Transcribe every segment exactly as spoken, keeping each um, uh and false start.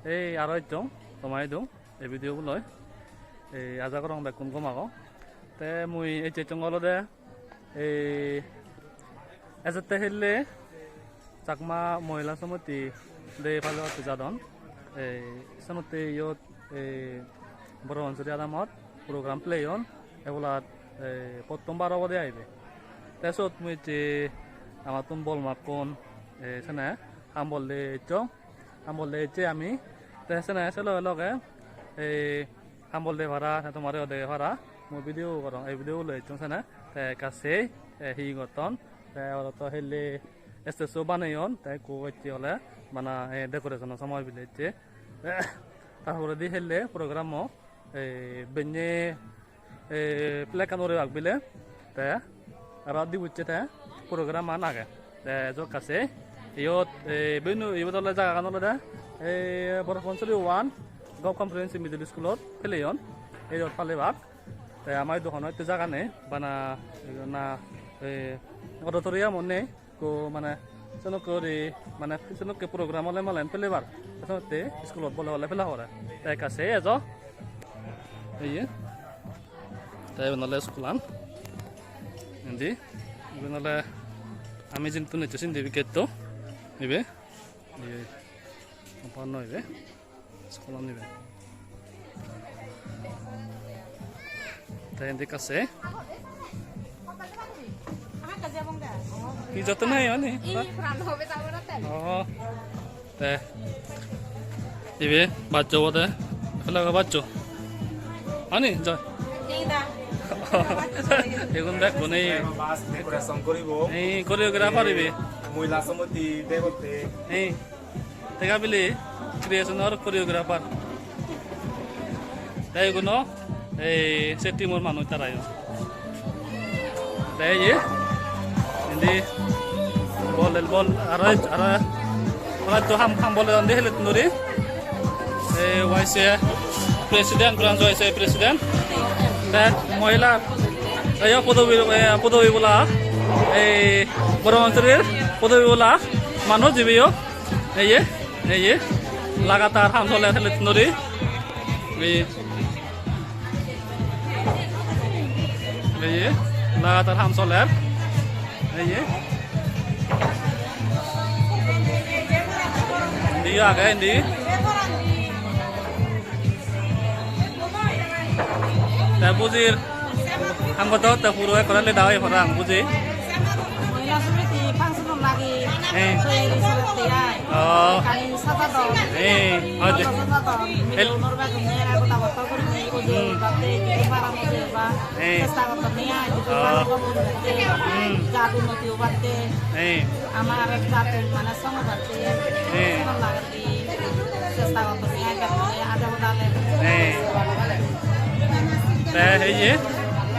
Ei aro ejjong toma idu ei video bo loi. Ei aja gorong bekkun gom ago. Te mui ejje ejjong olode ei ejette helle Chakma Mohila Samiti Day palebatte jadon. Ei senotte iyot ei Boro Pansuri adamot program play on. Ebolat ei pottom bar obode ai ibe. Te sot mui ecche amattun bol makkon, ei sene ham bolle ecchong. Ham bolle ecche ami. Te sene se loge loge ei ham bolle para, te tomare o dege para. Mui video gorong, ei video loi ecchong sene. Te ekka sei, ei hi gotton. Te aro to helle stage show baneyon. Te ekko ecche ole bana, eh, decoration o somoi bile ecche. Tar poredi helle program o, eh, benne eh, flag an urebak bile, te aro dibucche te program an age. Te jokka se iyot, eh, venue, iyot ole jagagan olode, eh, Boro Pansuri one Govt Comprehensive Middle School ot peleyon, iyot palebak. Te ama idu hono hitte jaga nei, bana, eh, na, eh, auditorium o nei. Ekko mane senokke guri, mane senokke program ole malen pelebar. Senotte school ot bole bole pela pore. Te ekka sei ejo. Ei ye. Te iben ole school an. Indi. Iben ole ami jintun ecche sindi gate to. Ibe. Ibe. Compound no ibe. School-an iben. Te indi ekka se. Hi jotte nahi ani? Oh. Te. Ibe baccho obode. Flag baccho. Ani, joy. Igun bekkune. Bas decoration guribo. Ei, choreographer ibe. Mohila Samiti degotte. Ei. Tegabili creation or choreographer. Te iguno ei se team or manuj tara yo. Te ye indi bol el bol aro aro aro to ham ham bol el ande hele tunuri. Ei vice president, branch vice president. Te mohila ei podobi ei podobi bola ei Boro Pansuri podobi bola manuj jibe yo. Ei ye, ei ye, lagatar ham soler helettun dhuri. Ei ye. Ei ye, lagatar ham soler. Ei ye. Indi yo age, indi. Te bujir, ham gotto te puro ekkore leda oye parapang, buji? Mohila Samiti function lagi. Eh. Soyari soyari ai. Oh. Kani sajadon. Eh, hoide. Sajadon. El- Mile unor bekkune aro goda bottor gurinei ujei Hmm. batte, judi paran ujei ba. Eh. Chesta gotton ni ai, judi Oh. paran gotton batte. Hmm. Jat unnoti obatte. Eh. Amar jat mane songo batte. Eh. Songo lagette. Chesta gotton ni ai, bekkune ade hodale. Eh. Te ei ye,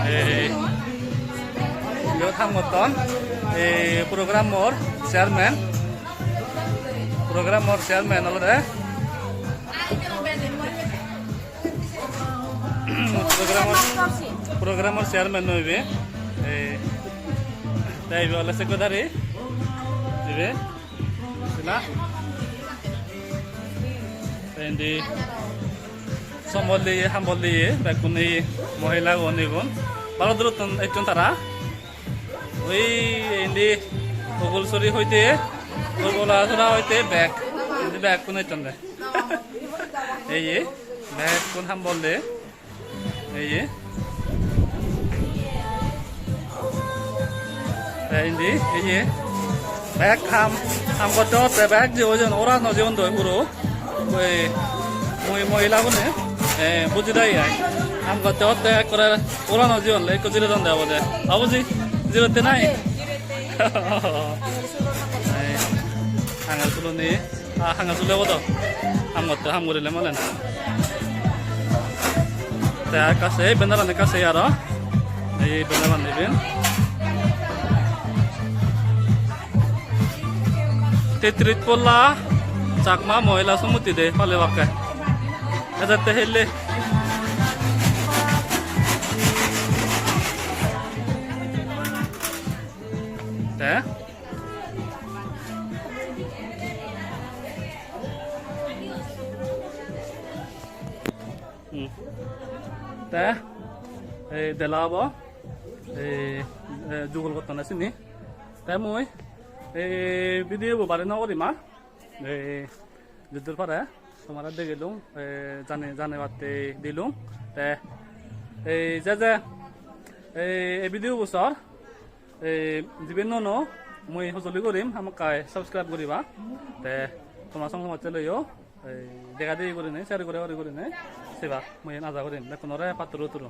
eh, iyot ham gotton, eh, program or chairman, program or chairman olode, program or, program or chairman noi ibe, eh, te ibe ole secretary, ibe. Sina? Te indi sombol diye, hambol diye, bekkune mohila gun igun. Balo durottun ecchon tara. Ui indi Ugulsuri hoite, Ugula sora hoite bek. Indi bekkun ecchon de. Ei ye, bekkun hambol de. Ei ye. Te indi, ei ye. Bek ham, ham gotte gotte bek je oyon, ora no jeyon doi puro. Oi, moi, mohila gune. Eh, buji dai ai. Ham gotte gotte ekkore ora no jeyon, le ekko jiredon de obode. Abuji, jirotte nai? Eh, angel suloni. Ah, hanga sule obo do. Ham gotte, ham gorile malen. Te ekka se, ei banner an ekka se aro. Ei banner an iben. Tetrit polla Chakma Mohila Samiti de pale bakke. Ejette helle. Te? Te ei dela obo, ei, eh, jugol gottone sini. Te mui ei video bo bari no gorim ar. Ei juddur pare tomare degilung, eh, jane, janebatte dilung. Te ei je je ei, ei video bo sor, ei jibe nuo nuo, mui hojoli gorim hamakkai subscribe guriba. Te toma song somajje loiyo ei dega degi gurinei, share guri guri gurinei seba, mui iyen aja gorim. Bekkunore patturu turu.